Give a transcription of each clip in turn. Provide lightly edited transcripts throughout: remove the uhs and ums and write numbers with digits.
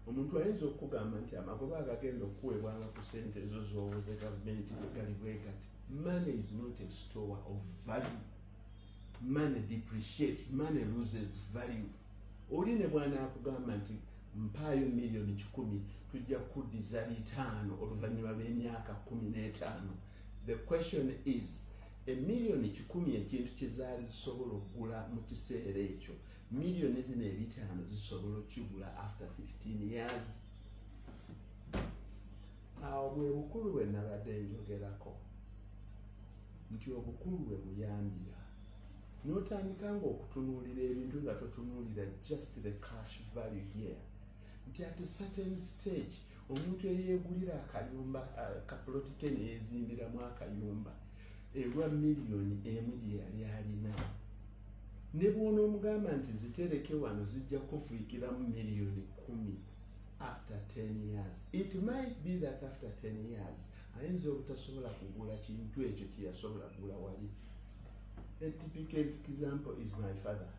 Omuntu ayinza okukugamba nti amagoba agagenda okukuweebwanga ku sente ezo z'owoze gavumenti gali bwe gati. Money is not a store of value. Money depreciates, money loses value. Oli ne bw'anaakugamba nti mpaayo 100,000,000 tujja kuddiza 5 oluvannyuma lw'emyaka 15, the question is, 100,000,000 ekintu kye zaali zisobola okugula mu kiseera ekyo, 5 zino zisobola okukigula after 15 years? Awo bwe bukulu bwe nabadde njogerako nti obukulu bwe buyambira n'otandika nga okutunuulira ebintu nga totunuulira just the cash value here, nti at a certain stage omuntu eyeegulira akayumba, kapuloti ke, neyezimbiramu akayumba erwa 1 million gye yali alina, ne bw'onoomugamba nti zitereke wano zijja kufuikiramu 10 million after 10 years, it might be that after 10 years ayinza obutasobola kugula kintu ekyo kyeyasobola kugula wali. A typical example is my father.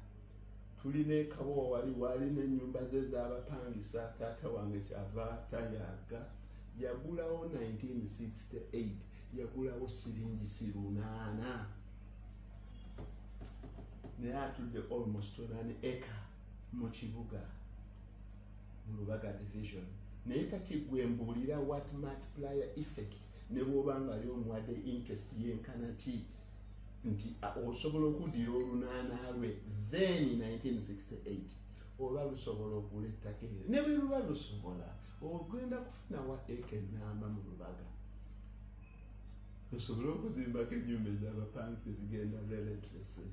Tulina ekabowa wali walina ennyumba ze z'abapangisa. Taata wange kyava tayaga yagulawo 1968, yagulawo siringisi 800, naye atudde almost on an acre mu kibuga, mu Lubaga Division. Naye kati gwe mbuulira, what multiplier effect, ne bw'oba nga ali omuwadde interest yenkana ki, nti osobola okuddira olunaana lwe then 1968 oba lusobola okugula ettaka eryo? Ne bwe luba lusobola, ogenda kufuna wa eka enamba mu Lubaga osobole okuzimbako ennyumba ez'abapangisa ezigenda relentlessly?